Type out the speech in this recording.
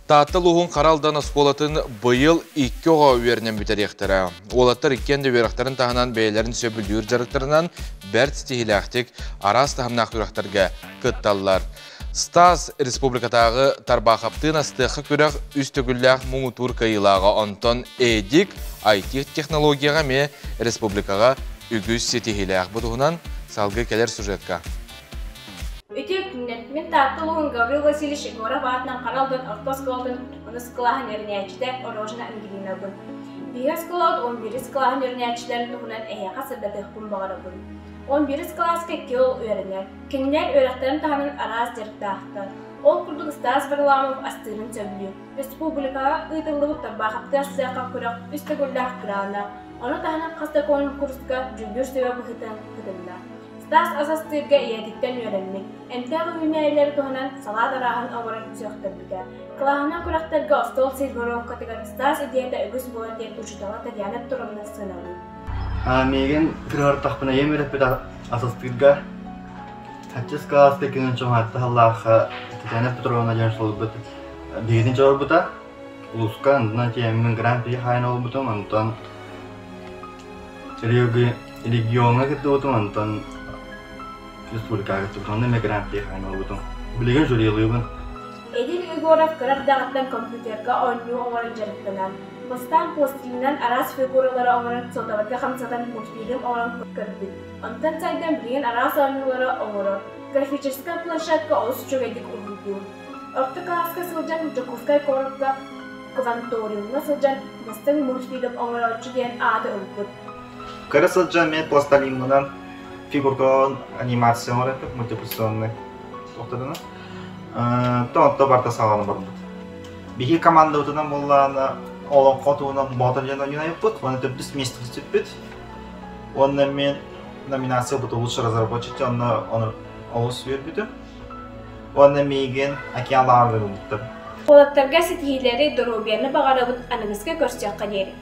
Таатта улууһун Хара Алдан оскуолатын быйыл икки оҕо үөрэнэн бүтэриэхтэрэ. Уолаттар иккиэн да үөрэхтэрин таһынан бэйэлэрин сөбүлүүр дьарыктарынан бэрт ситиһиилээхтик араас таһымнаах күрэхтэргэ кытталлар. Стас республикатааҕы Тарбаахаптыын астыахха күрэх үс төгүллээх муҥутуур кыайыылааҕа, онтон Эдик IT-технологияҕа эмиэ республикаҕа үгүс ситиһиилээх. Бу туһунан салгыы кэлэр сюжетка. Үтүө күннэр! Мин Таатта улууһун Гаврил Васильевич Егоров аатынан Хара Алдан орто оскуолатын онус кылааһын үөрэнээччитэ Рожина Ангелинабын. Биһиги оскуолабыт 11 кылааһын үөрэнээччилэрин туһунан эһиэхэ сырдатыахпын баҕарабын. 11 кылааска икки уол үөрэнэр. Кинилэр үөрэхтэрин таһынан араас дьарыктаахтар. Ол курдук Стас Варламов астыырын сөбүлүүр. Республикаҕа ыытыллыбыт Тарбаахаптыах сыаха күрэх үс төгүллээх грана, ону таһынан хас да конкурска дьүүллүүр сүбэ быһыытынан кытынна. Стас ас астыырга ийэтиттэн үөрэммит, эмтээх үүнээйилэри туһанан салаат арааһын оҥорон сөхтөрбүтэ. Кылааһынан күрэхтэргэ остуол сервировкатыгар Стас идеята үгүс буолар диэн учуутала Татьяна Петровна сыаналыыр. Миигин кырыһартахпына ийэм үөрэппит ас астыырга Хаччыс кылааска күнүн чоҥоотто сыллаахха Татьяна Петровна диэн суолбут биһигитин чорбута. Улууска онтон тиэммин гран-при хаайан олбутум, онтон Региоҥҥа кыттыбытым, онтон республикаҕа кыттыбытым, онно эмиэ гран-при хаһан ылбытым. Билигин жюрилыыбын. Эдил Егоров кыра эрдэҕиттэн компьютерга оонньуу оҥорон дьарыктанар. Бастаан пластилинынан араас фигуралары оҥорон сотоварга хамсатан мультфильм оҥорон көрбүт. Онтон сайдан билигин араас оонньуулары оҥорор. Графическай планшетка олус үчүгэйдик уруһуйдуур. Орто кылааска сылдьан Дьокуускай куоракка Кванториумҥа сылдьан бастыҥ мультфильм оҥорооччу диэн ааты ылбыт. Кыра сылдьан мен пласталиммынан фигуркалаан анимация оҥорор мультипликационный туохтатына то барта саҕаланан барбыт. Биһи командабытынан буоллаҕына олоҥхо туһунан боотон дьон ойнойуппут, уонна төрдүс миэстэҕэ сүппүт. Уонна мен номинация ылбыт лучший разработчик онно ону олус үөрбүтүм. Уонна миигин океан лааҕырга ылбыттар. Уолаттарга ситиһиилэри, доруобуйаны баҕарабыт, аныгыска көрсүөххэ диэри.